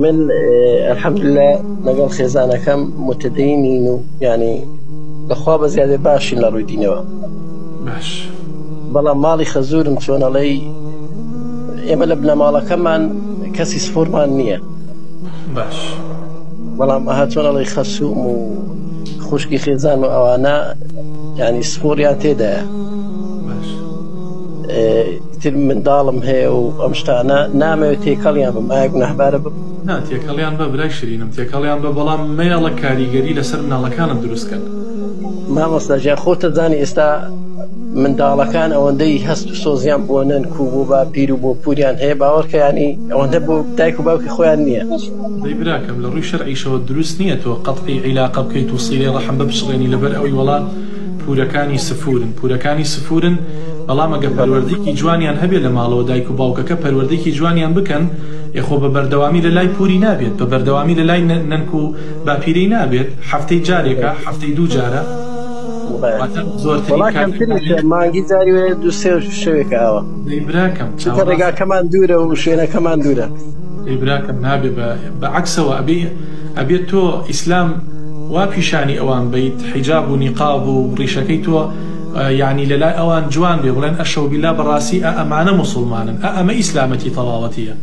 من الحمدلله لەگەڵ خێزانەکەم متدەینین و یعنی بەخوا بە زیادە باشین لە ڕووی دینەوە باش بەڵام ماڵی خەزورم چۆنەڵەی ئێمە لە بنەماڵەکەمان کەسی سفورمان نییە باش بەڵام ئەها چۆنەڵی خەسوم و خوشکی خێزان و ئەوانە ینی سپۆریان تێدایە باش تر منداڵم هەیە و ئەم شتانە نامەوێت تێکەڵیان بم ئایا گوناهبارە بم؟ نا تێکەڵیان بە برای شیرینم تێکەڵیان بە بەڵام مەیەڵە کاریگەری لەسەر مناڵەکانت دروست کەن. مامۆستا گیان خۆتە زانی ئێستا منداڵەکان ئەوەندەی هەست و سۆزیان بۆ نەنک و بۆ باپیر و بۆ پوریان هەیە باوەڕکە ینی ئەوەندە بۆ دایک و باوکی خۆیان نییە. دەی براکەم لە ڕووی شەرعیشەوە دروست نییە تۆ قەتعی عیلاقە بکەیت و سیلەی ڕەحم بپچڕێنی لەبەر ئەوەی وەڵا پورەکانی سفورن پورەکانی سفورن بەڵام ئەگەر پەروەردەیەکی جوانیان هەبێ لە ماڵەوە دایک و باوکەکە پەروەردەیەکی جوانیان بکەن ئێ خۆ بە بەردەوامی لە لای پوری نابێت بە بەردەوامی لە لای نەنک و باپیرەی نابێت هەفتەی جارێکە هەفتەی دوو جارە واتە زۆرترین وەڵا کات کەمتریشە مانگی جاری وایە دوو سێ شەوێکە ئاوا دەی براکەم چونکە چاوەڕاستە ڕێگاکەمان دوورە و شوێنەکەمان دوورە. دەی براکەم نابێ بە بە عەکسەوە ئەبێ ئەبێ تۆ ئیسلام وا پیشانی ئەوان بەیت حیجاب و نیقاب و ڕیشەکەی تۆ یانی لەلای ئەوان جوان بێ بڵێن ئەشەو بیلا بەڕاستی ئە ئەمانە موسوڵمانن ئە ئەمە ئیسلامەتی تەواوەتیە.